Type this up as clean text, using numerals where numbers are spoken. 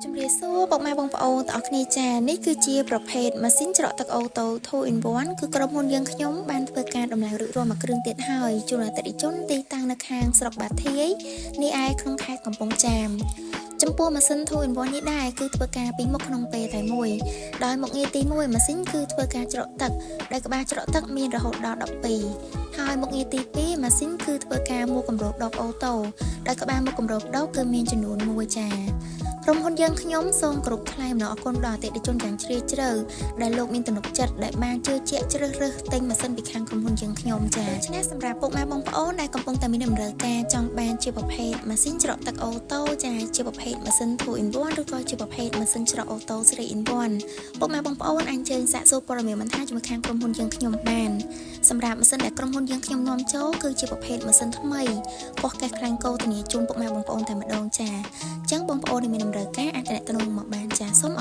ជំរាបសួរពុកម៉ែបងប្អូនទាំងអស់គ្នាចានេះគឺជាប្រភេទម៉ាស៊ីនច្រកទឹក auto 2 in 1គឺក្រុមហ៊ុនយើងខ្ញុំបានធ្វើការដំឡើងរួចរាល់មួយគ្រឿងទៀតហើយជូនអតិថិជនទីតាំងនៅខាងស្រុកបាធាយនេះឯក្នុងខេត្តកំពង់ចាមចំពោះម៉ាស៊ីន2 in 1នេះដែរគឺធ្វើការពីរមុខក្នុងពេលតែមួយដោយមុខងារទី1ម៉ាស៊ីនគឺធ្វើការច្រកទឹកដែលក្បាលច្រកទឹកមានរហូតដល់12ហើយមុខងារទី2ម៉ាស៊ីនគឺធ្វើការមួលគម្របដប auto ដោយក្បាលមួលគម្របដបគឺមានចំនួន1ចាក្រុមហ៊ុនយើងខ្ញុំសូមគោរពថ្លែងអំណរអគុណដល់អតិថិជនយ៉ាងជ្រាលជ្រៅដែលលោកមានទំនុកចិត្តដែលបានជឿជាក់ជ្រើសរើសទិញម៉ាស៊ីនពីខាងក្រុមហ៊ុនយើងខ្ញុំចា៎ដូច្នេះសម្រាប់ពុកម៉ែបងប្អូនដែលកំពុងតែមានតម្រូវការចង់បានជាប្រភេទម៉ាស៊ីនច្រកទឹក auto ចាជាប្រភេទម៉ាស៊ីន2 in 1ឬក៏ជាប្រភេទម៉ាស៊ីនច្រក auto 3 in 1ពុកម៉ែបងប្អូនអាចអញ្ជើញសាកសួរព័ត៌មានបន្ថែមជាមួយខាងក្រុមហ៊ុនយើងខ្ញុំបានសម្រាប់ម៉ាស៊ីនដែលក្រុមហ៊ុនយើងខ្ញុំនាំចូលគឺជាប្រភេទម៉ាស៊ីនថ្មីពណ៌កេះខ្លាញ់គោធានាជូនពុកម៉ែបងប្អូនតែម្ដងចាអញ្ចឹងបងប្អូនដែលមានតម្រូវការអាចទំនាក់ទំនងមកបានចាសូម